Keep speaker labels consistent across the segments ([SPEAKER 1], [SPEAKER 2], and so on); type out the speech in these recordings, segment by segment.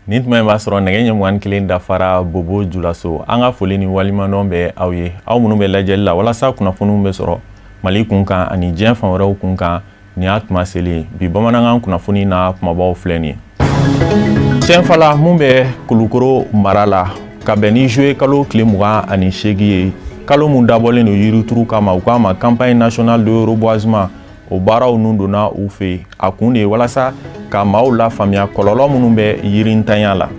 [SPEAKER 1] Nin tuma in b'a sɔrɔ nɛgɛ ɲɛ 21 dafara Bobo Julaso. An ka foli ni walimadɔn bɛ aw ye, aw minnu bɛ lajɛli la walasa kunnafoniw bɛ sɔrɔ Mali kun kan ani diɲɛ fan wɛrɛw kun kan. Nin y'a tuma selen bi bamanankan kunnafoni na kumabaw filɛ nin ye. Tiɲɛfala mun bɛ Kulukoro mara la ka bɛn ni juillet kalo tile 28 ye, kalo mun dabɔlen don yirituru kama, u k'a ma campagne nationale de reboisement. O baaraw nun donna u fɛ yen. A kun de ye walasa ka maaw lafaamuya kɔlɔlɔ minnu bɛ yirintanya la.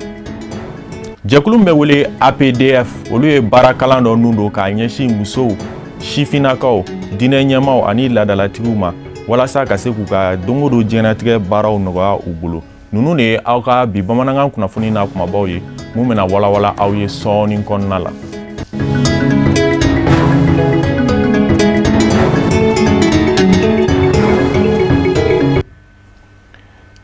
[SPEAKER 1] Jɛkulu bɛ wele APDF, olu ye baarakalan dɔ nun don k'a ɲɛsin musow, sifinnakaw, diinɛ ɲɛmaaw ani laadalatigiw ma walasa ka se k'u ka don o don diɲɛlatigɛ baaraw nɔgɔya u bolo. Ninnu de ye aw ka bi bamanankan kunnafoni n'a kumabaw ye mun bɛna walawala aw ye sɔɔni kɔnɔna la.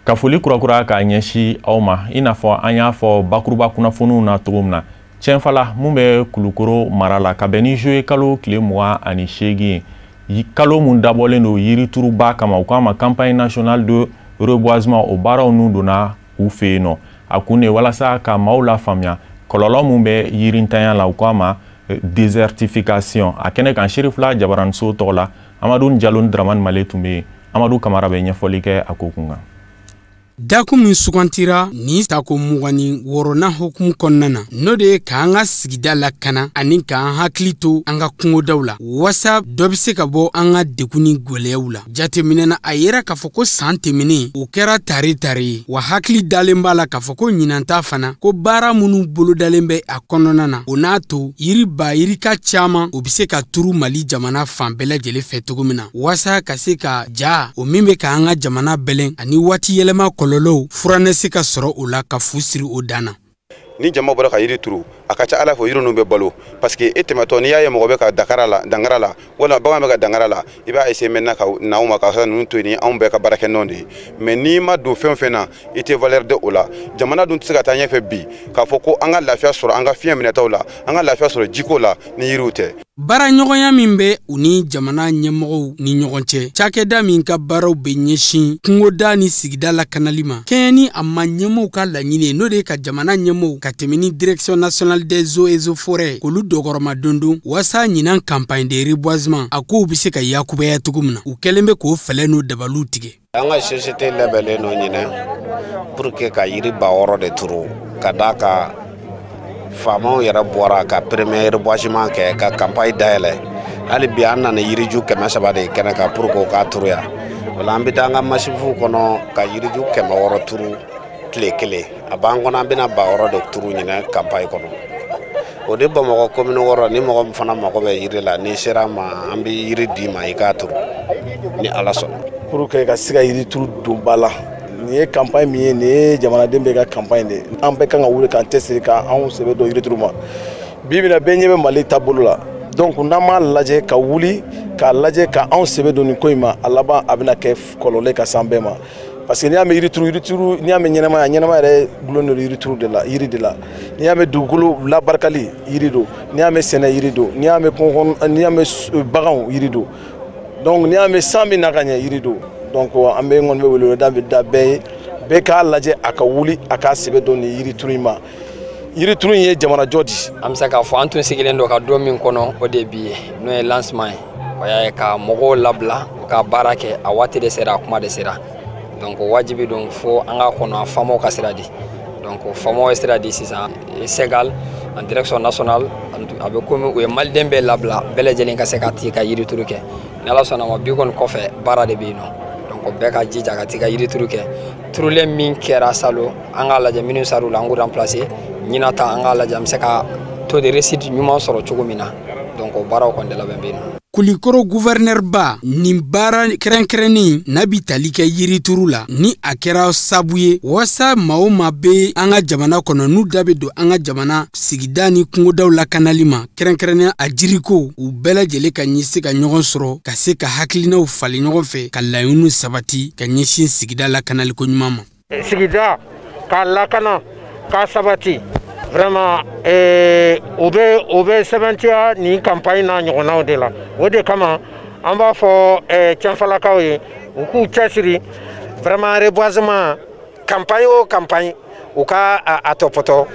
[SPEAKER 1] Ka foli kurakura k'a ɲɛsin aw ma, i n'a fɔ an y'a fɔ bakuruba kunnafoniw na cogo min na, Tiɲɛfala mun bɛ Kulukoro mara la ka bɛn ni juillet kalo tile 28 ye, kalo mun dabɔlen don yirituruba kama, u k'a ma campagne nationale de reboisement. O baaraw nun donna u fɛ yen nɔ. A kun de ye walasa ka maaw lafaamuya kɔlɔlɔ mun bɛ yirintanya la, u k'a ma désertification. A kɛnɛ kan Serifila Jabaraniso tɔgɔ la, Amadu Jalo ni Dramani Male tun bɛ yen. Amadu Kamara bɛ ɲɛfɔli kɛ a ko kun kan.
[SPEAKER 2] Dakun min sugantira nin tako 26nan hukumu kɔnɔna na, n'o de ye k'an ka sigida lakana ani k'an hakili to an ka kungodaw la wasa dɔ bɛ se ka bɔ an ka degun ni gwɛlɛyaw la. Jateminɛ na, a yera k'a fɔ ko san tɛmɛnen o kɛra tare tare ye, wa hakili dalen b'a la k'a fɔ ko ɲinan ta fana, ko baara minnu bolodalen bɛ a kɔnɔna na, o n'a to yiri ba yirika caman o bɛ se ka turu Mali jamana fan bɛɛ lajɛlen fɛ cogo min na, wasa ka se ka ja o min bɛ k'an ka jamana bɛlɛn ani waati yɛlɛma kɔlɔlɔw furanɛ se ka sɔrɔ o la ka fu siri o dan na.
[SPEAKER 3] Ni jama bɔra ka yiri turu, a ka ca Ala fɛ yiri ninnu bɛ balo, parce que e tɛmɛtɔ n'i y'a ye mɔgɔ bɛ ka dakara la, dangara la, walima bagan bɛ ka dangara la, i b'a essayer maintenant ka na u ma ka sɔrɔ ninnu to yen, ni anw bɛɛ ka baarakɛ nɔ de ye. Mais n'i ma don fɛn o fɛn na, i tɛ valeur de o la. Jamana dun tɛ se ka taa ɲɛfɛ bi k'a fɔ ko an ka lafiya sɔrɔ an ka fiɲɛ minɛtaw la, an ka lafiya sɔrɔ jiko la ni yiriw tɛ.
[SPEAKER 2] Baaraɲɔgɔnya min bɛ u ni jamana ɲɛmɔgɔw ni ɲɔgɔn cɛ, cakɛda min ka baaraw bɛ ɲɛsin kungoda ni sigida lakanali ma, kɛɲɛ ni a ma ɲɛmɔgɔw ka laɲini ye, n'o de ye ka jamana ɲɛmɔgɔw ka tɛmɛ ni direction nationale des eaux et forêts k'olu dɔgɔrɔma dondon waasa ɲinan campagne de reboisement a kow bɛ se ka yakubaya cogo min na. U kɛlen bɛ k'o fɛlɛ n'o dabaliw tigɛ.
[SPEAKER 4] An ka société labɛnnen nɔ ɲinɛ pour que ka yiri 6000 de turu, ka d'a kan faamaw yɛrɛ bɔra ka premier reboisement kɛ ka campagne dayɛlɛ. Hali bi an nana yiriju 300 de kɛnɛ kan pour que o k'a turu yan. O la an bɛ taa an ka masifuw kɔnɔ ka yiriju 600 turu tile kelen. A b'an kɔnɔ an bɛna 6000 de turu ɲinɛ campagne kɔnɔ. O de Bamakɔ commune 6, ni mɔgɔ min fana mago bɛ yiri la, n'i sera ma an bɛ yiri d'i ma i k'a turu ni Ala sɔnna.
[SPEAKER 5] Pour que ka se ka yiri turu don ba la, nin ye campagne min ye, nin ye jamanaden bɛɛ ka campagne de ye. An bɛɛ kan ka wuli k'an cɛsiri k'anw sɛbɛ don yirituru ma. Bi bi in na bɛɛ ɲɛ bɛ Mali taabolo la, donc n'an m'a lajɛ ka wuli k'a lajɛ ka anw sɛbɛ don nin ko in ma, a laban a bɛna kɛ kɔlɔlɔ ka s'an bɛɛ ma. Parce que n'i y'a mɛn yirituru, yirituru, n'i y'a mɛn ɲɛnamaya, ɲɛnamaya yɛrɛ gulonnen don yirituru de la, yiri de la. N'i y'a mɛn dugukolo labarikali, yiri don. N'i y'a mɛn sɛnɛ, yiri don. N'i y'a mɛn kungo kɔnɔ, n'i y'a mɛn baganw, yiri don. Donc n'i y'a mɛn san bɛ na ka ɲɛ, yiri don. Donc an bɛ kɔni bɛ weleweleda bɛ da bɛɛ ye, bɛɛ k'a lajɛ a ka wuli a k'a sɛbɛ don nin yirituru in ma. Yirituru in ye jamanajɔ di.
[SPEAKER 6] An bɛ se k'a fɔ an tun sigilen don ka don min kɔnɔ, o de bi ye, n'o ye lancement ye. O y'a ye ka mɔgɔw labila u ka baara kɛ, a waati de sera, a kuma de sera. Donc wajibi don fo an ka kɔnɔ a faamaw ka sira di. Donc faamaw ye sira di sisan, Segal en direction nationale, a bɛ komi u ye maliden bɛɛ labila, bɛɛ lajɛlen ka se ka t'i ka yirituru kɛ. Ni Ala sɔnna ma, bi kɔni kɔfɛ baara de bɛ yen nɔ. Donc bɛɛ ka jija ka t'i ka yirituru kɛ. Turulen min kɛra salon, an k'a lajɛ minnu sar'u la, an k'u remplacer. Ɲinan ta, an k'a lajɛ an bɛ se ka taux de réussite ɲuman sɔrɔ cogo min na. Donc o baaraw kɔni de labɛn bɛ yen nɔ.
[SPEAKER 2] Kulikoro gouverneur ba, nin baara kɛrɛnkɛrɛnnen n'a bi tali kɛ yirituru la, ni a kɛra sabu ye waasa maa o maa bɛ an ka jamana kɔnɔ n'u da bɛ don an ka jamana sigida ni kungodaw lakanali ma, kɛrɛnkɛrɛnnenya a jiriko, u bɛɛ lajɛlen ka ɲɛ se ka ɲɔgɔn sɔrɔ ka se ka hakilinaw falen ɲɔgɔn fɛ ka laɲiniw sabati ka ɲɛsin sigida lakanaliko ɲuman ma.
[SPEAKER 7] Sigida k'a lakana k'a sabati, Vraiment o bɛ sɛbɛntiya nin campagne n'a ɲɔgɔnnaw de la. O de kama an b'a fɔ Tienfalakaw ye u k'u cɛsiri vraiment reboisement campagne o campagne u ka a tɔpɔtɔ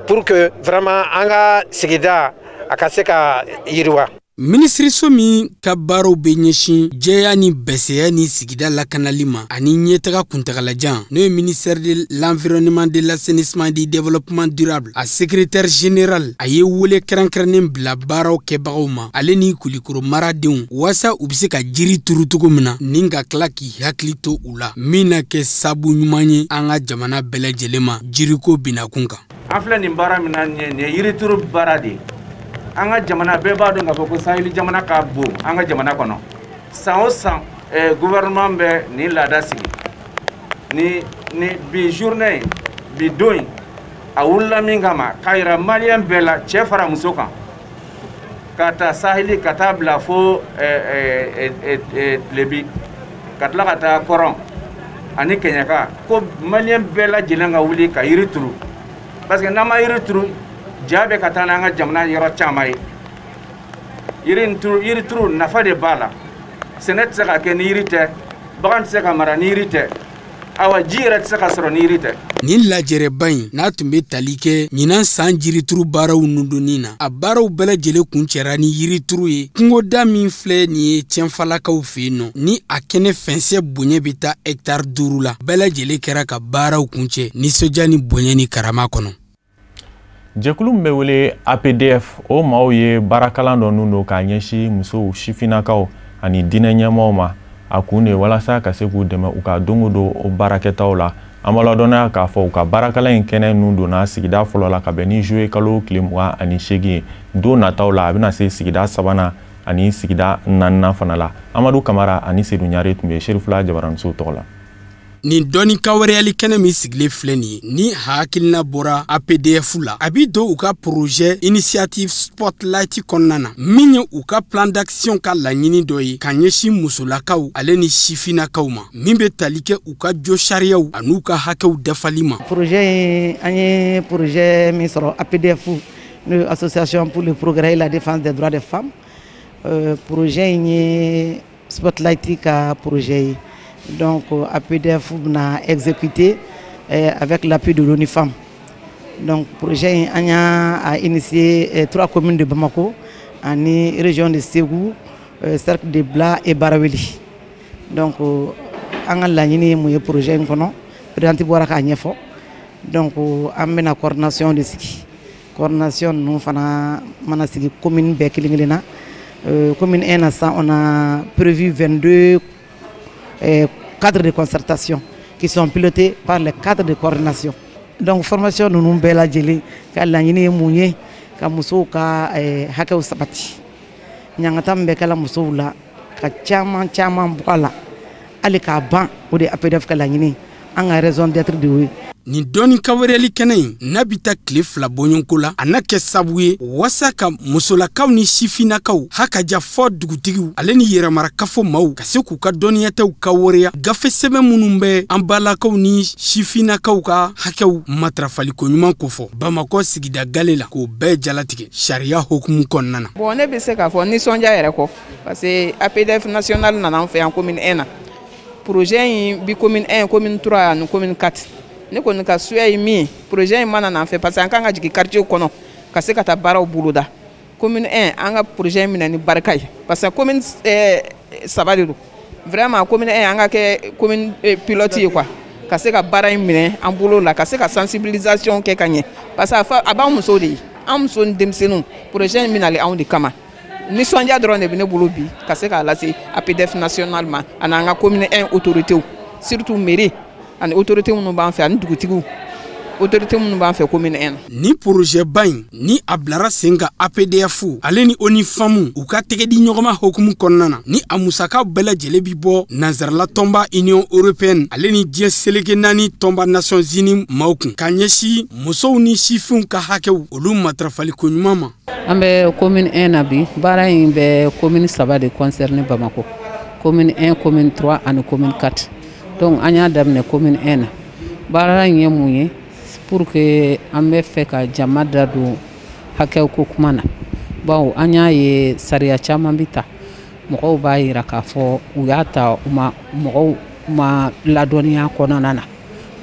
[SPEAKER 7] pour que vraiment an ka sigida a ka se ka yiriwa.
[SPEAKER 2] Minisiriso min ka baaraw bɛ ɲɛsin jɛya ni bɛsɛya ni sigida lakanali ma ani ɲɛtaga kuntagalajan, n'o ye ministère de l'Environnement, de l'Assainissement et du Développement durable, a secrétaire général, a ye wele kɛrɛnkɛrɛnnen bila baaraw kɛbagaw ma, ale ni Kulikoro maradenw, waasa u bɛ se ka jiri turu cogo min na ni ka tila k'i hakili to u la, min na kɛ sabu ɲuman ye an ka jamana bɛɛ lajɛlen ma jiriko binakun kan.
[SPEAKER 8] An filɛ nin baara min na nin ye yirituru baara de ye. An ka jamana bɛɛ b'a dɔn k'a fɔ ko saheli jamana ka bon an ka jamana kɔnɔ. San o san gouvernement bɛ nin laada sigi. Ni bi journée in, bi don in, a wulila min kama k'a yira maliyɛn bɛɛ la, cɛ fara muso kan, ka taa saheli ka taa bila fo tilebi, ka tila ka taa kɔrɔn ani kɛɲɛka, ko maliyɛn bɛɛ lajɛlen ka wuli ka yiri turu. Parce que n'an ma yiri turu, ja bɛ ka taa n'an ka jamana yɔrɔ caman ye. Yiri turu nafa de b'a la. Sɛnɛ tɛ se ka kɛ ni yiri tɛ, bagan tɛ se ka mara ni yiri tɛ, awa ji yɛrɛ tɛ se ka sɔrɔ ni yiri tɛ.
[SPEAKER 2] Nin lajɛrɛba in n'a tun bɛ tali kɛ ɲinan san jirituru baaraw nundonni na, a baaraw bɛɛ lajɛlen kuncɛra ni yirituru ye. Kungoda min filɛ nin ye Tienfalakaw fɛ yen nɔ, ni a kɛnɛ fɛnsɛ bonya bɛ taa hɛkitari 5 la, bɛɛ lajɛlen kɛra ka baaraw kuncɛ nisɔndiya ni bonya ni karama kɔnɔ.
[SPEAKER 1] Jɛkulu min bɛ wele APDF, o maaw ye baarakalan dɔ nun don k'a ɲɛsin musow, sifinnakaw ani diinɛ ɲɛmaaw ma. A kun de ye walasa ka se k'u dɛmɛ u ka don o don o baarakɛtaw la. An b'a ladɔnniya k'a fɔ u ka baarakalan in kɛnɛ nun donna sigida fɔlɔ la ka bɛn ni juillet kalo tile 28 ye. Don nataw la a bɛna se sigida 3nan ani sigida 4nan fana la. Amadu Kamara ani Sedu Ɲare tun bɛ Serifula Jabaraniso tɔgɔ la.
[SPEAKER 2] Nin dɔnni kawareyali kɛnɛ min sigilen filɛ nin ye, ni hakilina bɔra APDF la, a bi don u ka projet initiative Spotlight kɔnɔna na, min ye u ka plan d'action ka laɲini dɔ ye ka ɲɛsin musolakaw ale ni sifinnakaw ma, min bɛ tali kɛ u ka jo sariyaw an'u ka hakɛw dafali ma.
[SPEAKER 9] Projet in, an ye projet min sɔrɔ APDF, n'o ye Association pour le progrès et la défense des droits des femmes. Projet in ye Spotlight ka projet ye. Donc APDF a exécuté avec l'appui de l'ONU Femmes. Donc projet a initié 3 communes de Bamako, en région de Ségou, cercle de Bla et Baraweli. Donc on a laɲini mun ye projet in kɔnɔ, présidente bɔra k'a ɲɛfɔ. Donc an bɛna coordination de sigi. Coordination ninnu fana mana sigi commune bɛɛ kelen kelen na. Commune 1 na sisan, on a prévu 22 cadres de concertation qui sont pilotés par les cadres de coordination. Donc formation ninnu bɛɛ lajɛlen ka laɲini ye mun ye, ka musow ka hakɛw sabati. Ɲangata min bɛ kɛla musow la ka caman caman bɔ a la, hali k'a ban, o de ye APDF ka laɲini, an ka raison d'être de ye.
[SPEAKER 2] Nin dɔnni kawereyali kɛnɛ in n'a bɛ taa tile 2 bɔɲɔgɔnko la, a na kɛ sababu ye waasa ka musolakaw ni sifinnakaw hakaja fɔ dugutigiw ale ni yɛrɛmarakafo maaw ka se k'u ka dɔnniyataw kawereya gafe sɛbɛn minnu bɛ an balakaw ni sifinnakaw ka hakɛw matarafaliko ɲuman kofɔ Bamakɔ sigida gale la, k'o bɛɛ jalatigɛ sariya hokumu kɔnɔna na.
[SPEAKER 10] Bon, ne bɛ se k'a fɔ nisɔndiya yɛrɛ kɔ, parce que APDF national nana an fɛ yan commune 1 na. Projet in bi commune 1, commune 3 ani commune 4. Ne kɔni ka suya ye min ye, projet in mana n'an fɛ, parce que an kan ka jigin quartier kɔnɔ ka se ka taa baaraw boloda. Commune 1, an ka projet in minɛ ni barika ye, parce que commune 3 de don. Vraiment commune 1 an ka kɛ commune pilote ye quoi, ka se ka baara in minɛ an bolo la, ka se ka sensibilisation kɛ ka ɲɛ, parce que a b'an musow de ye, an muso ni denmisɛnninw, projet in bɛnalen anw de kama. Nisɔndiya dɔrɔn de bɛ ne bolo bi ka se k'a lase APDF national ma ani an ka commune 1 autorités, surtout mairie ani autorité minnu b'an fɛ ani dugutigiw, autorité minnu b'an fɛ commune 1.
[SPEAKER 2] Ni projet ba in ni a bilara sen kan APDF ale ni ONU Femmes u ka tɛgɛ di ɲɔgɔn ma hokumu kɔnɔna na, ni a musakaw bɛɛ lajɛlen bi bɔ nanzarala tɔnba Union européenne ale ni diɲɛ seleke 4 tɔnba Nations Unies maaw kun, ka ɲɛsin musow ni sifinw ka hakɛw olu matarafaliko ɲuman ma.
[SPEAKER 11] An bɛ commune 1 na bi, baara in bɛ commune 3 de concerné Bamako, commune 1, commune 3 ani commune 4. Donc an y'a daminɛ commune 1 na. Baara in ye mun ye? pour que an bɛ fɛ ka jama da don hakɛw ko kuma na, bawo an y'a ye sariya caman bɛ ta, mɔgɔw b'a yira k'a fɔ u y'a ta, u ma mɔgɔw ma ladɔnniya kɔnɔna na.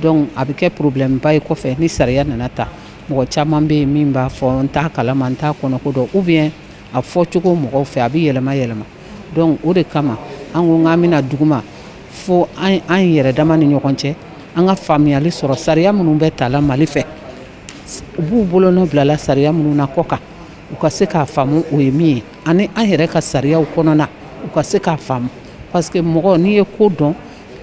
[SPEAKER 11] Donc a bɛ kɛ problème ba ye kɔfɛ ni sariya nana ta, mɔgɔ caman bɛ yen min b'a fɔ n t'a kalama, n t'a kɔnɔ ko dɔn, ou bien a fɔcogo mɔgɔw fɛ a bɛ yɛlɛma yɛlɛma. Donc o de kama an ko k'an bɛna duguma fo an yɛrɛ dama ni ɲɔgɔn cɛ, an ka faamuyali sɔrɔ sariya minnu bɛ ta la Mali fɛ, u b'u bolonɔ bila la sariya minnu na kɔ kan, u ka se k'a faamu o ye min ye, ani an yɛrɛ ka sariyaw kɔnɔna u ka se k'a faamu. Parce que mɔgɔ n'i ye ko dɔn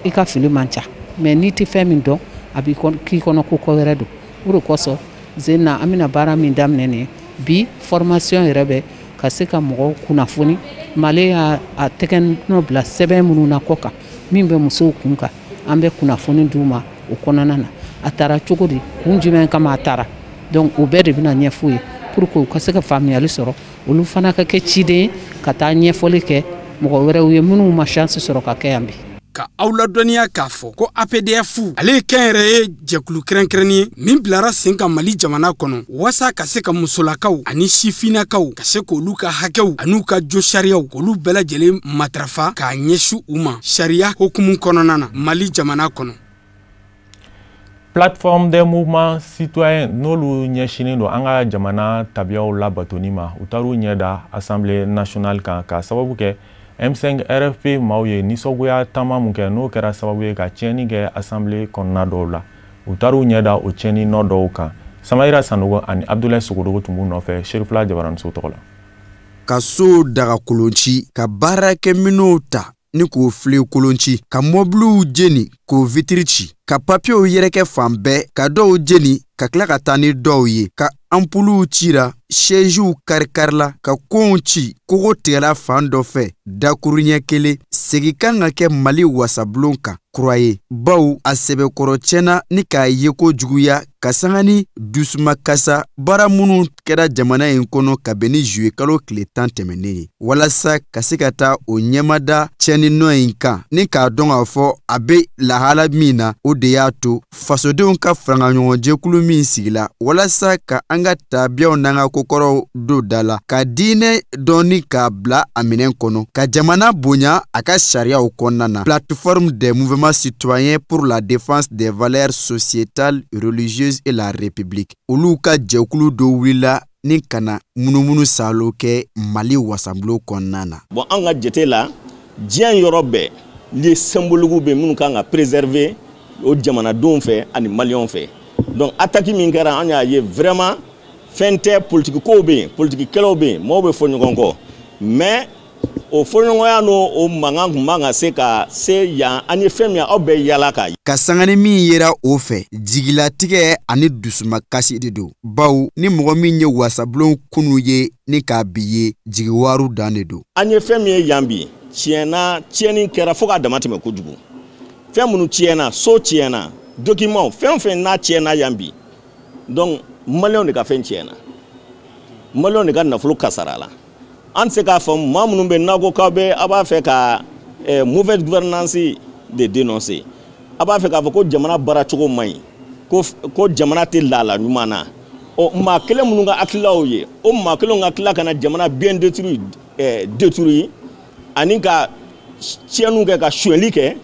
[SPEAKER 11] i ka fili man ca, mais n'i tɛ fɛn min dɔn a b'i k'i kɔnɔ ko ko wɛrɛ don. O de kosɔn zen na an bɛna baara min daminɛ nin ye bi, formation yɛrɛ bɛ ka se ka mɔgɔw kunnafoni Mali y'a tɛgɛ nɔ bila sɛbɛn minnu na kɔ kan min bɛ musow kun kan, an bɛ kunnafoni d'u ma o kɔnɔna na, a taara cogo di, kun jumɛn kama a taara. Donc o bɛɛ de bɛna ɲɛf'u ye pour que u ka se ka faamuyali sɔrɔ, olu fana ka kɛ ciden ka taa ɲɛfɔli kɛ mɔgɔ wɛrɛw ye minnu ma chance sɔrɔ ka kɛ yan bi.
[SPEAKER 2] Ka aw ladɔnniya k'a fɔ ko APDF ale ye kɛnyɛrɛye jɛkulu kɛrɛnkɛrɛnnen ye min bilara sen kan Mali jamana kɔnɔ waasa ka se ka musolakaw ani sifinnakaw ka se k'olu ka hakɛw an'u ka jo sariyaw k'olu bɛɛ lajɛlen matarafa k'a ɲɛsin u ma sariya hukumu kɔnɔna na Mali jamana kɔnɔ.
[SPEAKER 1] Plateforme des mouvements citoyens n'olu ɲɛsinnen don an ka jamana tabiyaw labatoni ma, u taar'u ɲɛ da Assemblée nationale kan k'a sababu kɛ M5 RFP maaw ye nisɔngoya taama mun kɛ, n'o kɛra sababu ye ka tiɲɛni kɛ assemblée kɔnɔna dɔw la. U taar'u ɲɛ da o tiɲɛni nɔ dɔw kan. Samayira Sanogo ani Abdoulaye Sogodogo tun b'u nɔfɛ Serifula Jabaraniso tɔgɔ la.
[SPEAKER 12] Ka sow daga kolon ci, ka baarakɛminɛnw ta ni k'o file kolon ci, ka mɔbiliw jeni k'o vitiri ci, ka papiyew yɛrɛkɛ fan bɛɛ, ka dɔw jeni ka tila ka taa ni dɔw ye, ka anpuluw cira, sɛziw kari-karila, ka konw ci, kogo tigɛla fan dɔ fɛ. Dakuruɲɛ kelen, segin kan ka kɛ Mali wasabulon kan kura ye, baw a sɛbɛkɔrɔ tiɲɛna ni k'a ye ko juguya ka sanga ni dusumakasa baara minnu kɛra jamana in kɔnɔ kabini juillet kalo tile 10 tɛmɛnen ye, walasa ka se ka taa o ɲɛmada tiɲɛni nɔ in kan ni k'a dɔn k'a fɔ a bɛ lahala min na. O de y'a to fasodenw ka farankaɲɔgɔnjɛkulu min sigila walasa ka an ka tabiyaw n'an ka kokɔrɔw don da la, ka diinɛ dɔɔni k'a bila a minɛn kɔnɔ, ka jamana bonya a ka sariyaw kɔnɔna na. Plateforme des mouvements citoyens pour la défense des valeurs sociétales, religieuses et la République, olu ka jɛkulu dɔ wulila ni kana munumunu salo kɛ Mali wasabulon kɔnɔna na.
[SPEAKER 13] Bon, an ka jate la, diɲɛ yɔrɔ bɛɛ lieu symbolique bɛ minnu kan ka préserver o jamanadenw fɛ ani maliyɛnw fɛ. Donc attaque min kɛra, an y'a ye vraiment fɛn tɛ, politique kow bɛ yen, politique kɛlɛw bɛ yen, maaw bɛ fɔ ɲɔgɔn kɔ, mais o fɔɲɔgɔnya n'o o mankan tun man ka se ka se yan. An ye fɛn min ye, aw bɛɛ yala k'a ye.
[SPEAKER 12] Ka sangani min yera o fɛ, jigilatigɛ ani dusumakasi de don, baw ni mɔgɔ min ye wasabulon kunu ye ni k'a bi ye, jigiwaru dan de don.
[SPEAKER 13] An ye fɛn min ye yan bi, tiɲɛna tiɲɛni kɛra fo k'a dama tɛmɛ kojugu. Fɛn minnu tiɲɛna, so tiɲɛna, document, fɛn o fɛn n'a tiɲɛna yan bi, donc maliyɛnw de ka fɛn tiɲɛna, maliyɛnw de ka nafolo kasara la. An tɛ se k'a faamu maa minnu bɛ n'a ko k'aw bɛ aw b'a fɛ ka mauvaise gouvernance de dénoncer, a b'a fɛ k'a fɔ ko jamana baaracogo man ɲi, ko jamana tɛ lahala ɲuman na. Ɔ maa kelen minnu ka hakililaw ye, o maa kelenw ka tila ka na jamana bien détruire ani ka tiɲɛniw kɛ, ka sonyɛli kɛ,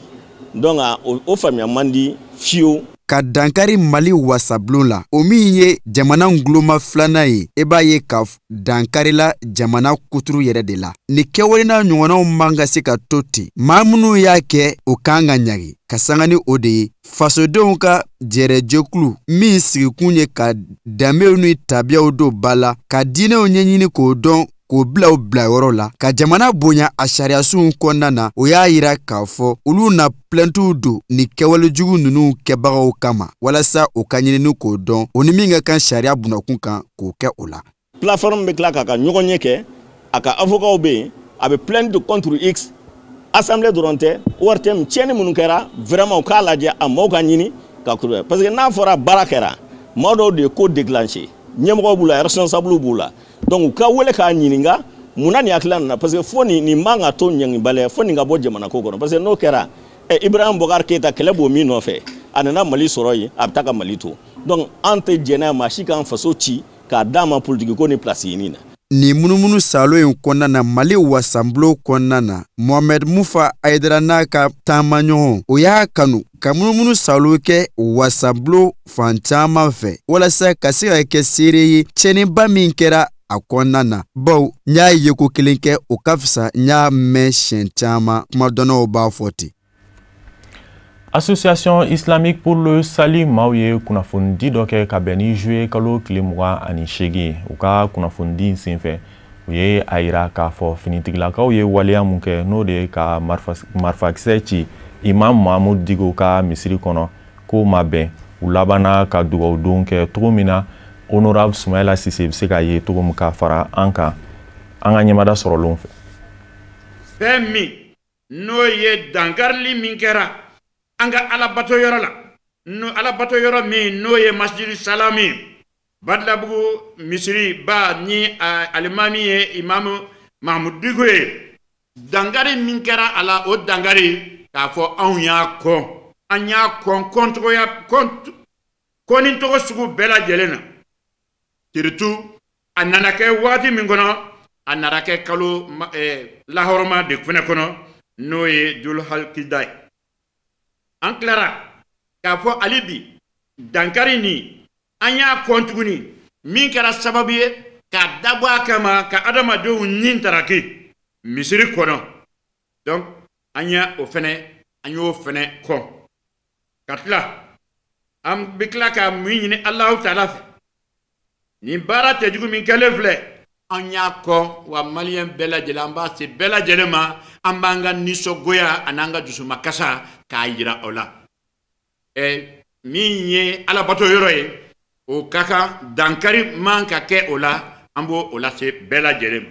[SPEAKER 13] donc o faamuya man di fiyewu.
[SPEAKER 12] Ka dankari Mali wasabulon la, o min ye jamana guloma filanan ye, e b'a ye ka dankarila jamana kuturu yɛrɛ de la. Nin kɛwale n'a ɲɔgɔnnaw man ka se ka to ten. Maa minnu y'a kɛ, o kan ka ɲangi. Ka sanga ni o de ye, fasodenw ka jɛrɛjɛkulu min sigikun ye ka danbew ni tabiyaw don ba la, ka diinɛw ɲɛɲini k'o dɔn, k'o bila o bilayɔrɔ la, ka jamana bonya a sariyasunw kɔnɔna na, o y'a yira k'a fɔ olu na plaintes don nin kɛwalejugu ninnu kɛbagaw kama, walasa o ka ɲinini k'o dɔn, o ni min ka kan sariya bunakun kan k'o kɛ o la.
[SPEAKER 13] Plateforme bɛ tila k'a ka ɲɔgɔn ɲɛ kɛ, a ka avocats bɛ yen, a bɛ plainte contre X, assemblée dɔrɔn tɛ, ORTM tiɲɛni minnu kɛra vraiment u k'a lajɛ, a maaw ka ɲini ka kuru, parce que n'a fɔra baara kɛra, maa dɔw de ye ko déclenché, ɲɛmɔgɔw b'u la, responsable b'u la, donc u ka wele k'a ɲininka munna nin hakilina nana, parce que fo nin man ka to ɲangibaliya, fo nin ka bɔ jamana ko kɔnɔ, parce que n'o kɛra Ibrahim Boubacar Keïta kɛlɛ b'o min nɔfɛ, a nana Mali sɔrɔ yen, a bɛ taa ka Mali to. Donc an tɛ jɛn n'a ye maa si k'an faso ci k'a d'a ma politiki ko ni place ɲini na.
[SPEAKER 12] Nin munumunu salo in kɔnɔna na, Mali wasanbulon kɔnɔna na, Mohamed Mufa Hayidara n'a ka taamaɲɔgɔn, o y'a kanu ka munumunu salo kɛ wasanbulon fan caman fɛ walasa ka se ka kɛ seere ye tiɲɛniba min kɛra a kɔnɔna na, bawo n y'a ye ko kelen kɛ, o ka fisa n y'a mɛn siɲɛ caman, kumadɔnnaw b'a fɔ ten.
[SPEAKER 1] Association islamique pour le salut maaw ye kunnafonidi dɔ kɛ ka bɛn ni juillet kalo tile 28 ye. U ka kunnafonidi in senfɛ, u ye a yira k'a fɔ finitigilakaw ye waleya mun kɛ, n'o de ye ka marifakisɛ ci Imam Mahamudu Diko ka misiri kɔnɔ, k'o ma bɛn. U labanna ka dugawudon kɛ cogo min na, honorable Sumayila Sise bɛ se ka ye cogo min ka fara an kan, an ka ɲɛmada sɔrɔlenw fɛ.
[SPEAKER 14] Fɛn min n'o ye dankarili min kɛra an ka alabato yɔrɔ la, n'o alabato yɔrɔ min n'o ye Masjid Salami, Badalabugu misiri ba, ni alimami ye Imamu Mahamudu Diko ye, dankari min kɛra a la, o dankari k'a fɔ anw y'a kɔn, an y'a kɔn kɔncogoya kɔni tɔgɔ sugu bɛɛ lajɛlen na. Surtout a nana kɛ waati min kɔnɔ, a nana kɛ kalo lahɔrɔma de fɛnɛ kɔnɔ, n'o ye Dulhalkida ye. An tilara k'a fɔ hali bi dankari nin an y'a kɔn tuguni, min kɛra sababu ye k'a dabɔ a kama ka adamadenw nin taraki misiri kɔnɔ. Donc an y'a o fɛnɛ, an y'o fɛnɛ kɔn. Ka tila, an bɛ tila ka mun ɲini Alahu Taala fɛ? Nin baara cɛjugu min kɛlen filɛ, an y'a kɔn wa maliyɛn bɛɛ lajɛlen, an b'a se bɛɛ lajɛlen ma, an b'an ka nisɔngoya an'an ka dusumakasa k'a yira o la. Min ye alabato yɔrɔ ye, o ka kan dankari man ka kɛ o la, an b'o o lase bɛɛ lajɛlen ma.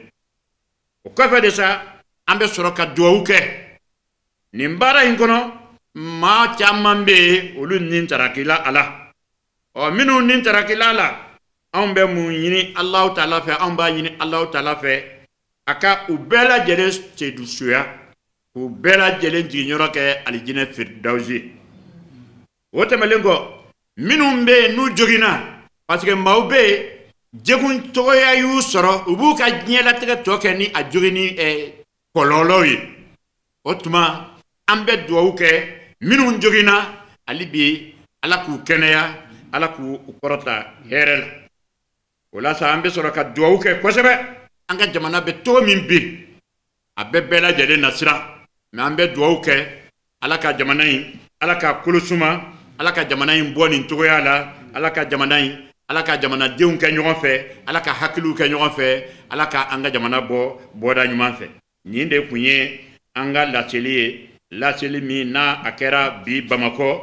[SPEAKER 14] O kɔfɛ de sa, an bɛ sɔrɔ ka duwawu kɛ nin baara in kɔnɔ. Maa caman bɛ yen, olu ni tarakila a la. Ɔ, minnu ni tarakila a la, anw bɛ mun ɲini Alahu Taala fɛ? Anw b'a ɲini Alahu Taala fɛ a ka u bɛɛ lajɛlen sedusuya, k'u bɛɛ lajɛlen jiginyɔrɔ kɛ alijinɛ firidawusi. O tɛmɛnen kɔ, minnu bɛ yen n'u joginna, parce que maaw bɛ yen, jɛkun tɔgɔya y'u sɔrɔ, u b'u ka diɲɛlatigɛ tɔ kɛ ni a joginni kɔlɔlɔw ye. O tuma an bɛ duwawu kɛ minnu joginna, hali bi Ala k'u kɛnɛya, Ala k'u kɔrɔta hɛrɛ la. O la sa, an bɛ sɔrɔ ka duwawu kɛ kosɛbɛ. An ka jamana bɛ cogo min bi, a bɛ bɛɛ lajɛlen na siran, mɛ an bɛ duwawu kɛ Ala ka jamana in, Ala ka kolo suma, Ala ka jamana in bɔ nin cogoya la, Ala ka jamana in, Ala ka jamanadenw kɛ ɲɔgɔn fɛ, Ala ka hakiliw kɛ ɲɔgɔn fɛ, Ala ka an ka jamana bɔ bɔda ɲuman fɛ. Nin de tun ye an ka laseli ye, laseli min n'a a kɛra bi Bamakɔ,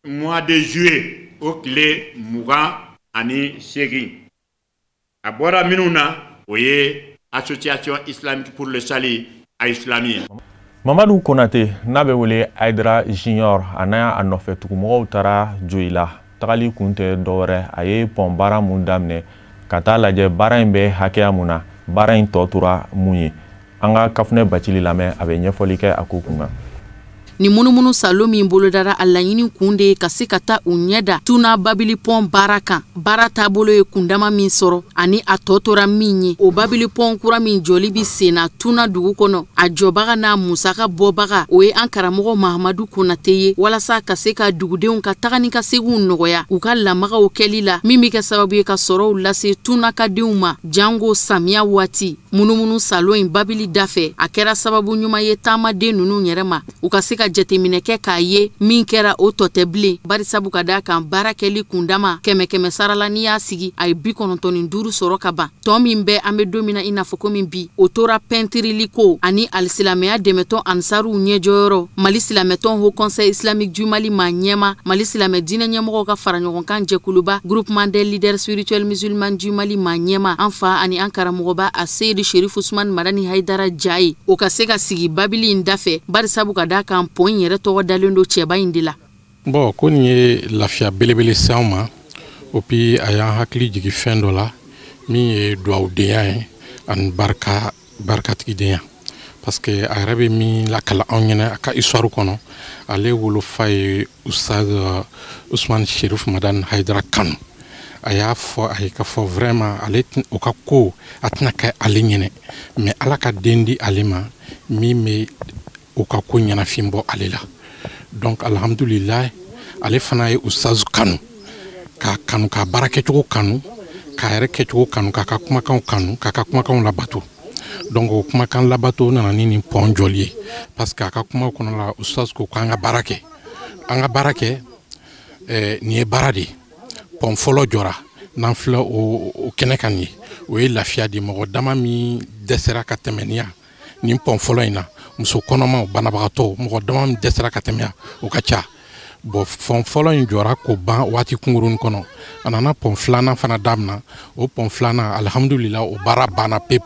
[SPEAKER 14] mois de juillet o tile 28. A bɔra minnu na, o ye Association islamique pour le salut a islami ye.
[SPEAKER 1] Mamadu Konate n'a bɛ wele Hayidara Junior, a n'a a nɔfɛ tugumɔgɔw taara Joyila. Tagali kun tɛ dɔwɛrɛ, a ye pɔn baara mun daminɛ, ka taa lajɛ baara in bɛ hakɛya mun na, baara in tɔ tora mun ye. An ka Kafunɛ Bacili lamɛn, a bɛ ɲɛfɔli kɛ a ko kun kan.
[SPEAKER 15] Ni munumunu salo min bolodara, a laɲini kun de ye ka se ka taa u ɲɛ da Tuna babili pɔn baara kan, baara taabolo ye kundama min sɔrɔ ani a tɔ tora min ye. O babili pɔn kura min jɔli bi senna Tuna dugu kɔnɔ, a jɔbaga n'a musaka bɔbaga, o ye an karamɔgɔ Mahamadu Konate ye, walasa ka se ka dugudenw ka taga ni ka seginw nɔgɔya u ka lamagaw kɛli la, min be kɛ sababu ye ka sɔrɔw lase Tuna ka denw ma, jango samiya waati. Munumunu salo in babili dafɛ, a kɛra sababu ɲuman ye taamaden nunu yɛrɛ ma, u ka se ka jateminɛ kɛ k'a ye min kɛra, o tɔ tɛ bilen, barisabu ka daa kan baara kɛli kundama kɛmɛ kɛmɛ sara la, n'i y'a sigi, a ye 95 sɔrɔ ka ban. Tɔn min bɛ an bɛ don min na, i n'a fɔ komi bi, o tora pɛntirili ko ani alisilamɛya dɛmɛtɔn Ansaruw ɲɛjɔyɔrɔ, Mali silamɛtɔn Haut Conseil islamique du Mali maa ɲɛma, Mali silamɛ diinɛ ɲɛmɔgɔw ka fara ɲɔgɔn kan jɛkuluba Groupement des leaders spirituels musulmans du Mali maa ɲɛma, an fa ani an karamɔgɔba a Seyidi Sherif Usman Madani Hayidara ja ye, o ka se ka sigi babili in dafɛ, barisabu ka daa kan pɔn in yɛrɛ tɔgɔ dalen don cɛba in de la.
[SPEAKER 16] Bon, ko nin ye lafiya belebele se anw ma. O puis a y'an hakili jigi fɛn dɔ la, min ye dugawudenya ye ani barika, barikatigidenya. Parce Parce que a yɛrɛ bɛ min lakala anw ɲɛna a ka histoire kɔnɔ, ale wolofa ye Ustaz Usman Sherif Madani Hayidara kanu. A y'a fɔ a ye k'a fɔ vraiment ale o ka ko a tɛna kɛ ale ɲɛnɛ, mais Ala ka den di ale ma min bɛ o ka ko ɲɛnafin bɔ ale la. Donc alhamdulilayi, ale fana ye Ustaz kanu, k'a kanu, k'a baara kɛcogo kanu, k'a yɛrɛ kɛcogo kanu, k'a ka kumakanw kanu, k'a ka kumakanw labato. Donc o kumakan labato nana ni nin pɔn jɔli ye, parce que a ka kumaw kɔnɔ la, Ustaz ko k'an ka baara kɛ, an ka baara kɛ. Nin ye baara de ye. Pɔn fɔlɔ jɔra, n'an filɛ o kɛnɛ kan nin ye, o ye lafiya di mɔgɔ dama min dɛsɛra ka tɛmɛ nin yan nin pɔn fɔlɔ in na, muso kɔnɔmaw, banabagatɔw, mɔgɔ dama min dɛsɛra ka tɛmɛ yan, o ka ca. Bon, pɔn fɔlɔ in jɔra k'o ban waati kunkurunin kɔnɔ. A nana pɔn filanan fana daminɛ. O pɔn filanan, alihamudulila, o baara banna pewu.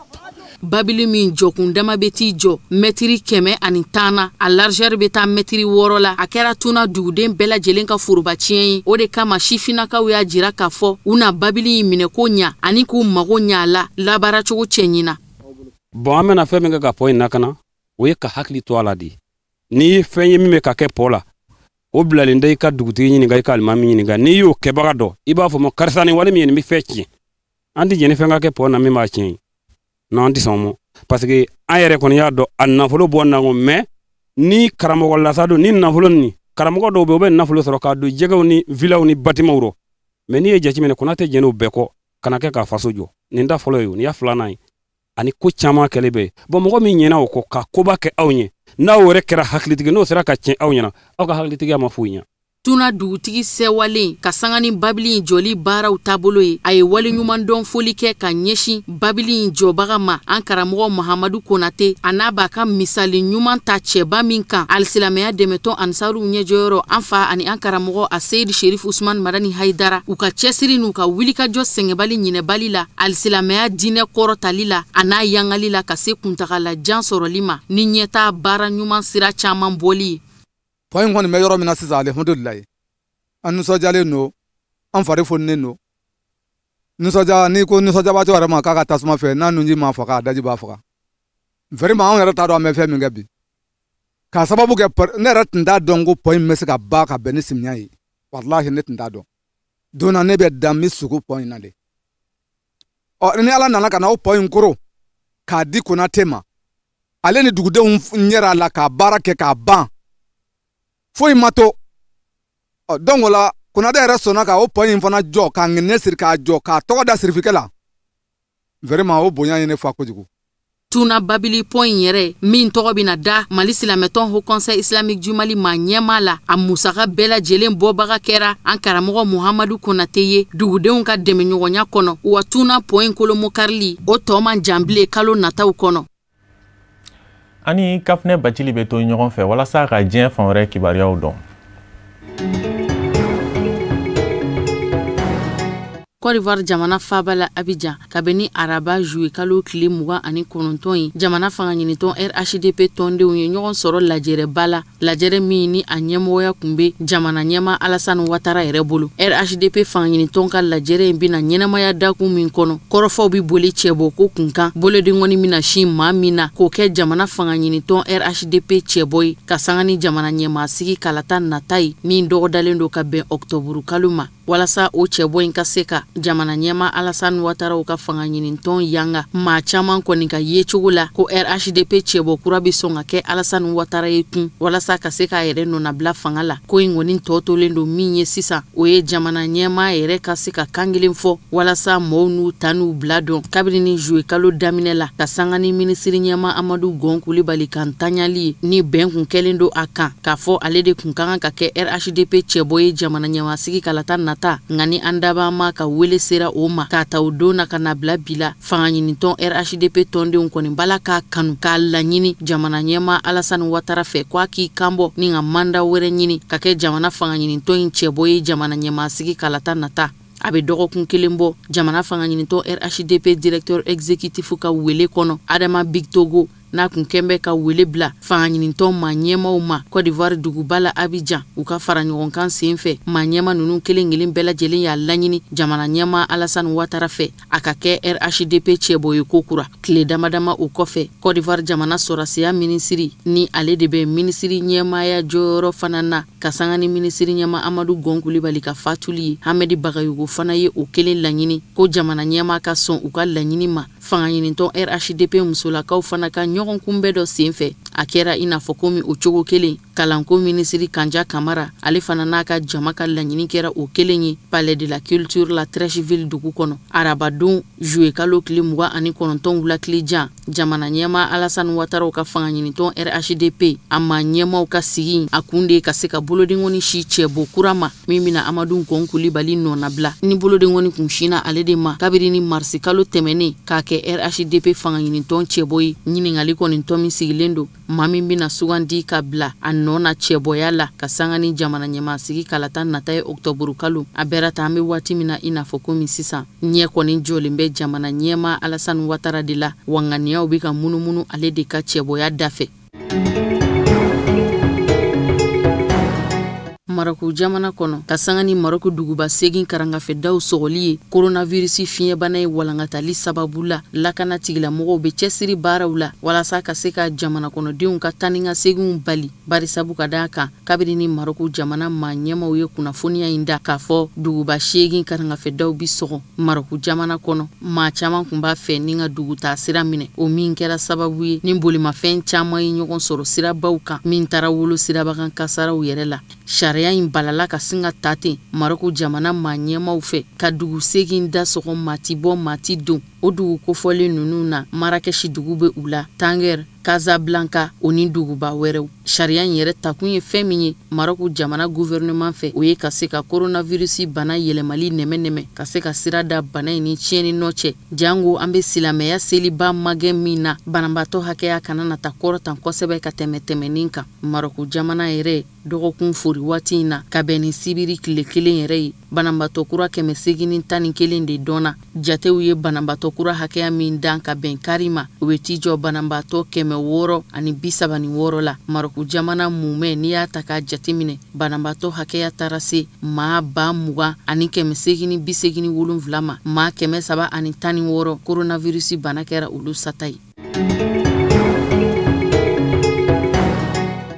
[SPEAKER 15] Babili min jɔkun dama bɛ t'i jɔ mɛtiri 110 na, a largeur bɛ taa mɛtiri 6 la. A kɛra Tuna duguden bɛɛ lajɛlen ka foroba tiɲɛ ye. O de kama sifinnakaw y'a jira k'a fɔ u na babili in minɛ ko ɲa ani k'u mago ɲa a la labaaracogo cɛɲi na.
[SPEAKER 17] Bon, an bɛna fɛn min kɛ ka pɔn in lakana, o ye ka hakili to a la de. N'i ye fɛn ye min bɛ ka kɛ pɔn la, o bilalen tɛ i ka dugutigi ɲininka, i ka alimami ɲininka. N'i y'o kɛbaga dɔn, i b'a fɔ ma karisa nin wale min ye nin bɛ fɛn tiɲɛ. An tɛ jɛn ni fɛn ka kɛ pɔn na min b'a tiɲɛ. Non, an tɛ sɔn o ma, parce que an yɛrɛ kɔni y'a dɔn a nafolo bɔ na ko, mais ni karamɔgɔ lasa don ni nafolo nin, karamɔgɔ dɔw bɛ yen, u bɛ nafolo sɔrɔ k'a don jɛgɛw ni villaw ni bâtimentw rɔ. Mais n'i ye jateminɛ, Konate jɛn'o bɛɛ kɔ ka na kɛ k'a faso jɔ. Nin ta fɔlɔ ye o, nin y'a filanan ye, ani ko caman kɛlen bɛ yen. Bon, mɔgɔ min ɲɛna o kɔ ka koba kɛ aw ɲɛ, n'aw yɛrɛ kɛra hakilitigi, n'o sera ka tiɲɛ aw ɲɛna, aw ka hakilitigiya ma foyi ɲɛ.
[SPEAKER 15] Tuna dugutigi sɛwalen ka sanga ni babili in jɔli baaraw taabolo ye, a ye waleɲumandɔn foli kɛ ka ɲɛsin babili in jɔbaga ma, an karamɔgɔ Mahamadu Konate, a n'a b'a ka misali ɲuman ta cɛba min kan, alisilamɛya dɛmɛtɔn Ansaruw ɲɛjɔyɔrɔ, an fa ani an karamɔgɔ a Seyidi Sherif Usman Madani Hayidara, u ka cɛsiri n'u ka wulikajɔ sɛgɛnbali ɲinɛbali la alisilamɛya diinɛ kɔrɔtali la a n'a yangali la ka se kuntagala jan sɔrɔli ma ni ɲɛtaa baara ɲuman sira caman bɔli ye.
[SPEAKER 18] Pɔn in kɔni bɛ yɔrɔ min na sisan, alihamudulilayi, an nisɔndiyalen don, an fari foninen don. Nisɔndiya, n'i ko nisɔndiyabaatɔ yɛrɛ ma k'a ka tasuma fɛ, n'a nunji m'a faga, a daji b'a faga. Vraiment, anw yɛrɛ t'a dɔn an bɛ fɛn min kɛ bi, k'a sababu kɛ ne yɛrɛ tun t'a dɔn ko pɔn in bɛ se ka ban ka bɛn ni samiya ye. Walahi, ne tun t'a dɔn. Don na ne bɛ dan n bɛ sugo pɔn in na de. Ɔ, ni Ala nana ka na o pɔn in koro k'a di Konate ma, ale ni dugudenw ɲɛra a la k'a baara kɛ k'a ban, foyi ma to. Ɔ, donc o la Konate yɛrɛ sɔnna ka o pɔn in fana jɔ, k'a ŋɛnɛ siri k'a jɔ, k'a tɔgɔ da sirifikɛ la. Vraiment, o bonya ye ne fa kojugu.
[SPEAKER 15] Tuna babili pɔn in yɛrɛ min tɔgɔ bɛna da Mali silamɛtɔn Haut Conseil Islamique du Mali maa ɲɛmaa la, a musaka bɛɛ lajɛlen bɔbaga kɛra an karamɔgɔ Muhamadu Konate ye dugudenw ka dɛmɛɲɔgɔnya kɔnɔ. Wa Tuna pɔn in kolomokarili o tɔ man jan bilen kalo nataw kɔnɔ.
[SPEAKER 1] Ani Kafunɛ Bacili bɛ to ɲɔgɔn fɛ walasa ka diɲɛ fan wɛrɛ kibaruyaw dɔn.
[SPEAKER 15] Côte d'Ivoire jamana faaba la Abidjan, kabini araba juillet kalo tile 29 ye, jamana fanga ɲinitɔn RHDP tɔndenw ye ɲɔgɔn sɔrɔ lajɛrɛba la, lajɛrɛ min ni a ɲɛmɔgɔya tun bɛ jamana ɲɛmaa Alassane Ouattara yɛrɛ bolo. RHDP fanga ɲinitɔn ka lajɛrɛ in bɛna ɲɛnamaya dakun min kɔnɔ, kɔrɔfɔw bɛ boli cɛbɔ ko kun kan, bolodenkɔni bɛna sin maa min na k'o kɛ jamana fanga ɲinitɔn RHDP cɛbɔ ye, ka sanga ni jamana ɲɛmaa sigi kalata nata ye min dɔgɔdalen don ka bɛn octobre kalo ma, walasa o cɛbɔ in ka se ka jamana ɲɛmaa Alassane Ouattara ka fanga ɲinitɔn yanga. Maa caman kɔni ka yecogo la ko RHDP cɛbɔ kura bɛ sɔn ka kɛ Alassane Ouattara ye tun, walasa ka se k'a yɛrɛ nɔnabila fanga la. Ko in kɔni tɔ tolen don min ye sisan, o ye jamana ɲɛmaa yɛrɛ ka se ka kan kelen fɔ walasa mɔɔw n'u ta n'u bila dɔn. Kabini ni juillet kalo daminɛ la, ka sanga ni minisiri ɲɛmaa Amadu Gon Kulibali kan tanyali ye, ni bɛn kun kɛlen don a kan k'a fɔ ale de kun ka kan ka kɛ RHDP cɛbɔ ye jamana ɲɛmaa sigi kalata nata, nka ni an dabaa ma ka wele sera o ma k'a ta o don na ka na bila bi la, fanga ɲinitɔn RHDP tɔndenw kɔni bala k'a kanu k'a laɲini jamana ɲɛmaa Alassane Ouattara fɛ ko a k'i kanbɔ ni ka manda wɛrɛ ɲini ka kɛ jamana fanga ɲinitɔn in cɛbɔ ye jamana ɲɛmaa sigi kalata nata. A bɛ dɔgɔkun kelen bɔ, jamana fanga ɲinitɔn RHDP directeur exécutif ka wele kɔnɔ, Adama Bictogo n'a kun kɛn bɛ ka wele bila fangaɲinitɔn maa ɲɛmaw ma Côte d'Ivoire duguba la Abidjan u ka fara ɲɔgɔn kan sen fɛ. Maa ɲɛma ninnu kelen kelen bɛɛ lajɛlen y'a laɲini jamana ɲɛma Alassane Ouattara fɛ a ka kɛ RHDP cɛbɔ ye kokura. Tile dama dama o kɔfɛ, Côte d'Ivoire jamana sɔrɔsiya minisiri ni ale de bɛ minisiri ɲɛmaaya jɔyɔrɔ fana na ka sanga ni minisiri ɲɛma Amadu Gon Kulibali ka fatuli ye, Hamedi Bagayogo fana ye o kelen laɲini ko jamana ɲɛma ka sɔn u ka laɲini ma. Fangaɲinitɔn RHDP musolakaw fana ka ɲɔgɔn kunbɛn dɔ senfɛ, a kɛra i n'a fɔ komi o cogo kelen. Kalanko minisiri Kanja Kamara ale fana n'a ka jama ka laɲini kɛra o kelen ye Palais de la Culture la Treichville dugu kɔnɔ. Arabadon juillet kalo tile 29 wula tile jan, jamana ɲɛma Alassane Ouattara ka fangaɲinitɔn RHDP a maa ɲɛmaw ka sigi a kun de ka se ka bolodenkɔni si cɛbɔ kura ma min bɛna Amadu Gon Kulibali nɔnabila. Ni bolodenkɔni kun sinna ale de ma kabiri ni marisi kalo tɛmɛnen k'a kɛ RHDP fangaɲinitɔn cɛbɔ ye. Ɲininkali kɔni tɔ min sigilen don, maa min bɛna sugandi ka bila a nɔ na cɛbɔya la ka sanga ni jamana ɲɛmasigi kalata nata ye octobre kalo, a bɛra ta an bɛ waati min na i n'a fɔ komi sisan ɲɛ kɔni jɔlen bɛ jamana ɲɛma Alassane Ouattara de la, wa ŋaniyaw bɛ ka munumunu ale de ka cɛbɔya da fɛ. Marɔku jamana kɔnɔ, ka sanga ni Marɔku duguba 8 karangafɛdaw sɔgɔli ye coronavirus fiɲɛbana ye walankatali sababu la, lakana tigilamɔgɔw bɛ cɛsiri baaraw la walasa ka se ka jamana kɔnɔdenw ka taa ni ka seginw bali. Barisabu ka d'a kan, kabini ni Marɔku jamana maa ɲɛmaw ye kunnafoniya in da k'a fɔ duguba 8 karangafɛdaw bi sɔgɔ Marɔku jamana kɔnɔ, maa caman kun b'a fɛ ni ka dugutaa sira minɛ, o min kɛra sababu ye ni bolimafɛn caman ye ɲɔgɔn sɔrɔ sirabaw kan min taara wolo sirabakan kasaraw yɛrɛ la. Sariya in balala ka sin ka ta ten Marɔku jamana maa ɲɛmaw fɛ ka dugu 8 da sɔgɔ, maa ti bɔ maa ti don. O dugu kofɔlen ninnu na, Marakɛsi dugu bɛ u la, Tanger, Casablanca o ni duguba wɛrɛw. Sariya in yɛrɛ takun ye fɛn min ye Marɔku jamana gouvernement fɛ, o ye ka se ka coronavirus bana yɛlɛmali nɛmɛ-nɛmɛ, ka se ka sira da bana in ni tiɲɛni nɔ cɛ. Jango an bɛ silamɛya seliba magɛn min na, banabaatɔ hakɛya kana na ta kɔrɔtan kosɛbɛ ka tɛmɛ tɛmɛnin kan. Marɔku jamana yɛrɛ dɔgɔkun fori waati in na, ka bɛn ni sibiri tile kelen yɛrɛ ye, banabaatɔ kura 811 de dɔnna. Jatew ye banabaatɔ kura hakɛya min dan ka bɛn kari ma, o bɛ t'i jɔ banabaatɔ 636 la. Marɔku jamana mumɛ, n'i y'a ta k'a jateminɛ, banabaatɔ hakɛya taara se maa 20,887 ma, maa 316 coronavirus bana kɛra olu sata ye.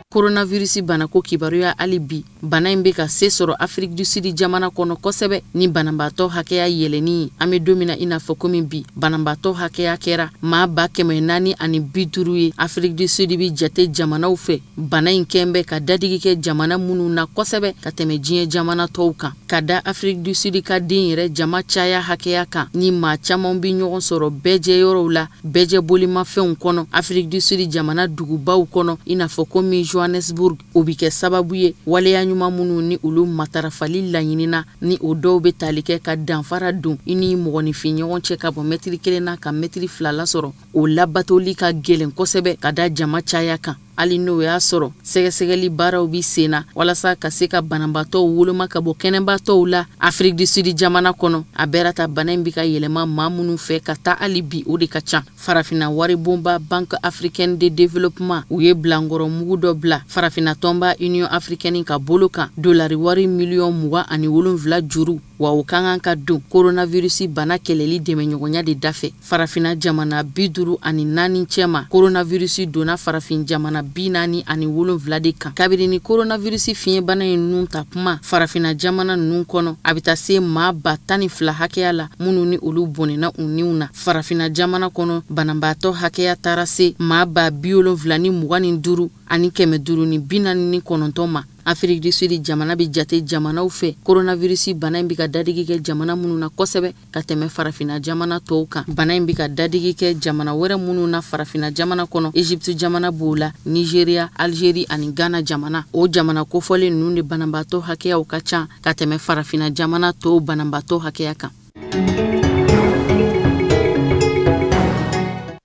[SPEAKER 15] Coronavirus banako kibaruya hali bi, bana in bɛ ka se sɔrɔ Afrique du Sud jamana kɔnɔ kosɛbɛ ni banabaatɔ hakɛya yɛlɛnni ye. An bɛ don min na i n'a fɔ komi bi, banabaatɔ hakɛya kɛra maa 450 ye. Afrique du Sud bi jate jamanaw fɛ bana in kɛn bɛ ka dadigi kɛ jamana minnu na kosɛbɛ ka tɛmɛ diɲɛ jamana tɔw kan. Ka da Afrique du Sud ka den yɛrɛ jama caya hakɛya kan, ni maa caman bi ɲɔgɔn sɔrɔ bɛɛjɛyɔrɔw la, bɛɛjɛ bolimafɛnw kɔnɔ Afrique du Sud jamana dugubaw kɔnɔ i n'a fɔ komi Johannesburg, o bi kɛ sababu ye waleya ɲuman minnu ni olu matarafali laɲinina, ni o dɔw bɛ tali kɛ ka danfara don i ni mɔgɔninfin ɲɔgɔn cɛ ka bɔ mɛtiri 1 na ka mɛtiri 2 lasɔrɔ, o labatoli ka gɛlɛn kosɛbɛ ka da jama caya kan. Hali n'o y'a sɔrɔ sɛgɛsɛgɛli baaraw bi sen na walasa ka se ka banabaatɔw woloma ka bɔ kɛnɛbaatɔw la Afrique du Sud jamana kɔnɔ, a bɛra ta bana in bi ka yɛlɛma maa minnu fɛ ka taa hali bi, o de ka ca. Farafinna waribonba Banque africaine de développement, u ye bilankɔrɔ mugu dɔ bila farafinna tɔnba Union africaine ka bolo kan, dolari wari miliyɔn 27 juru, wa o ka kan ka don coronavirus bana kɛlɛli dɛmɛɲɔgɔnya de dafɛ. Farafinna jamana 54 cɛma, coronavirus donna farafin jamana 47 de kan. Kabini ni coronavirus fiɲɛbana in nun ta kuma farafinna jamana ninnu kɔnɔ, a bɛ taa se maa 12,000 hakɛya la minnu ni olu bɔnɛna u niw na. Farafinna jamana kɔnɔ banabaatɔ hakɛya taara se maa 70,025 ani 549 ma. Afrique du Sud jamana bɛ jate jamanaw fɛ coronavirus bana in bɛ ka dadigi kɛ jamana minnu na kosɛbɛ ka tɛmɛ farafinna jamana tɔw kan. Bana in bɛ ka dadigi kɛ jamana wɛrɛ minnu na farafinna jamana kɔnɔ, Egypte jamana b'o la, Nigeria, Algérie ani Ghana jamana. O jamana kofɔlen ninnu de banabaatɔ hakɛyaw ka ca ka tɛmɛ farafinna jamana tɔw banabaatɔ hakɛya kan.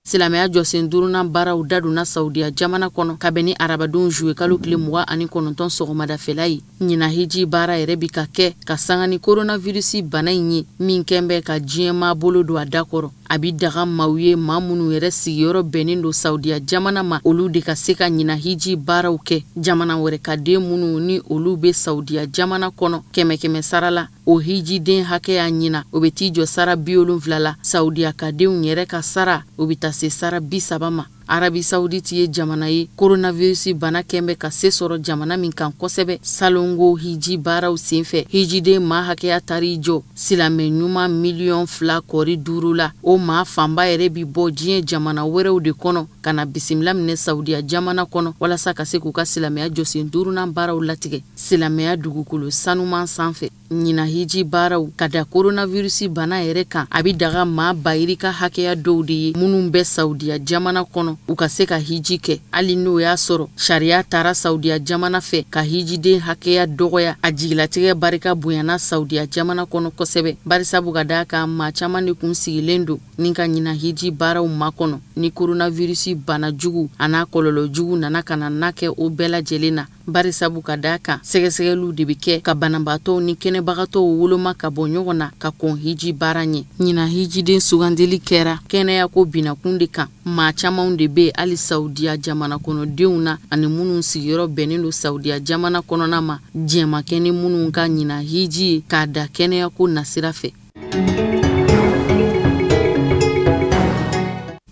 [SPEAKER 15] Silamɛya jɔsen duurunan baaraw dadonna Saudiya jamana kɔnɔ kabini ni arabadon juillet kalo tile 29 sɔgɔmadafɛla ye. Ɲinan hiji baara yɛrɛ bi ka kɛ ka sanga ni coronavirus bana in ye min kɛn bɛ ka diɲɛmaa bolo don a da kɔrɔ. A bɛ daga maaw ye, maa minnu yɛrɛ sigiyɔrɔ bɛnnen don Saudiya jamana ma, olu de ka se ka ɲina hiji baaraw kɛ. Jamana wɛrɛ ka den minnu ni olu bɛ Saudiya jamana kɔnɔ, kɛmɛ kɛmɛ sara la, o hijiden hakɛya ɲina, o bɛ t'i jɔ sara 70 la. Saudiya ka denw yɛrɛ ka sara, o bɛ taa se sara 30 ma. Arabie Saoudite ye jamana ye coronavirus bana kɛn bɛ ka se sɔrɔ jamana min kan kosɛbɛ. Salongo hiji baaraw senfɛ, hijiden maa hakɛya taar'i jɔ silamɛ ɲuman 2.5 miliyɔn la. O maa fanba yɛrɛ bi bɔ diɲɛ jamana wɛrɛw de kɔnɔ ka na bisimila minɛ Saudiya jamana kɔnɔ, walasa ka se k'u ka silamɛya jɔsen duurunan baaraw latigɛ silamɛya dugukolo sanuman sanfɛ. Ɲina hiji baaraw, ka da coronavirus bana yɛrɛ kan, a bɛ daga maa bayirika hakɛya dɔw de ye minnu bɛ Saudiya jamana kɔnɔ, u ka se ka hiji kɛ. Hali n'o y'a sɔrɔ sariya taara Saudiya jamana fɛ ka hijiden hakɛya dɔgɔya, a jigilatigɛ barika bonyana Saudiya jamana kɔnɔ kosɛbɛ, barisabu ka d'a kan maa caman de kun sigilen don ni ka ɲina hiji baaraw makɔnɔ. Ni coronavirus bana jugu a n'a kɔlɔlɔ jugu nana ka na na kɛ o bɛɛ lajɛlen na, barisabu ka d'a kan sɛgɛsɛgɛliw de bɛ kɛ ka banabaatɔw ni kɛnɛbagatɔw woloma ka bɔ ɲɔgɔn na ka kɔn hiji baara ɲɛ. Ɲina hijiden sugandili kɛra kɛnɛyako binakun de kan. Maa camanw de bɛ hali Saudiya jamana kɔnɔdenw na ani minnu sigiyɔrɔ bɛnnen don Saudiya jamana kɔnɔna ma, jɛmakɛ ni minnu ka ɲina hiji ye k'a da kɛnɛyako nasira fɛ.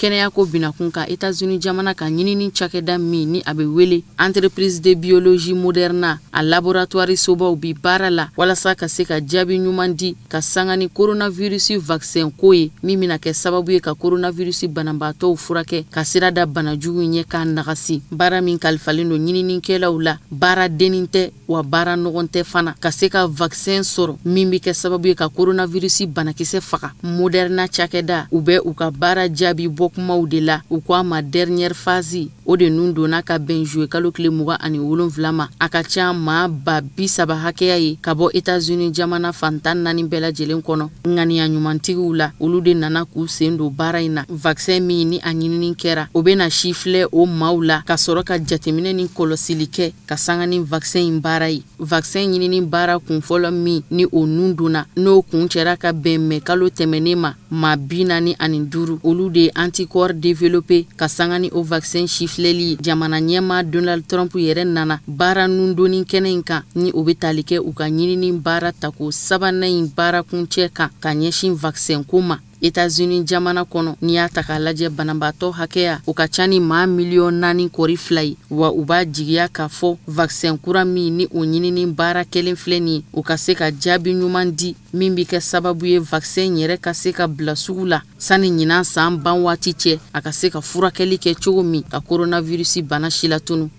[SPEAKER 15] Kɛnɛyako binakun kan, Etats-Unis jamana ka ɲinini cakɛda min ni a bɛ wele Entreprise de biologie Moderna, a laboratoire sobaw bi baara la walasa ka se ka jaabi ɲuman di ka sanga ni coronavirus vaccin ko ye, min bɛna kɛ sababu ye ka coronavirus banabaatɔw furakɛ, ka sira da banajugu ɲɛ k'a nagasi. Baara min kalifalen don ɲininikɛlaw la, baara dennin tɛ wa baara nɔgɔn tɛ fana, ka se ka vaccin sɔrɔ min bɛ kɛ sababu ye ka coronavirus banakisɛ faga. Moderna cakɛda, u bɛ u ka baara jaabi bɔ kumaw de la. U ko a ma dernière phase. O de nun donna ka bɛn juillet kalo tile 27 ma. A ka ca maa 30.000 hakɛya ye ka bɔ Etats-Unis jamana fan 14 bɛɛ lajɛlen kɔnɔ, ŋaniya ɲumantigiw la, olu de nana k'u sen don baara in na. Vaccin min ni a ɲinini kɛra, o bɛna si filɛ o maaw la ka sɔrɔ ka jateminɛ ni kɔlɔsili kɛ ka sanga ni vaccin in baara ye. Vaccin ɲinini baara kunfɔlɔ min ni o nun donna, n'o kun cɛra ka bɛn mɛ kalo tɛmɛnen ma, maa 45, olu de ye anticorps développé ka sanga ni o vaccin sifilɛli ye. Jamana ɲɛmaa Donald Trump yɛrɛ nana baara nundonni kɛnɛ in kan, ni o bɛ tali kɛ u ka ɲinini baara tako sabanan in baara kuncɛ kan ka ɲɛsin vaccin ko ma. Etats-Unis jamana kɔnɔ, n'i y'a ta k'a lajɛ, banabaatɔ hakɛya, o ka ca ni maa 4.2 miliyɔn ye. Wa u b'a jigiya k'a fɔ vaccin kura min ni o ɲinini baara kelen filɛ nin ye, o ka se ka jaabi ɲuman di min bɛ kɛ sababu ye vaccin yɛrɛ ka se ka bila sugu la sani ɲinan san ban waati cɛ, a ka se ka furakɛli kɛ cogo min ka coronavirus bana si latunu.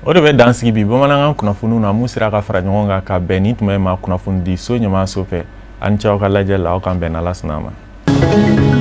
[SPEAKER 1] O de bɛ dan sigi bi bamanankan kunnafoniw na mun sera ka fara ɲɔgɔn kan ka bɛn ni tuma in ma kunnafoni di so ɲɛmaaso fɛ. An ni ce aw ka lajɛ la. Aw kan bɛn n'Ala sɔnna a ma.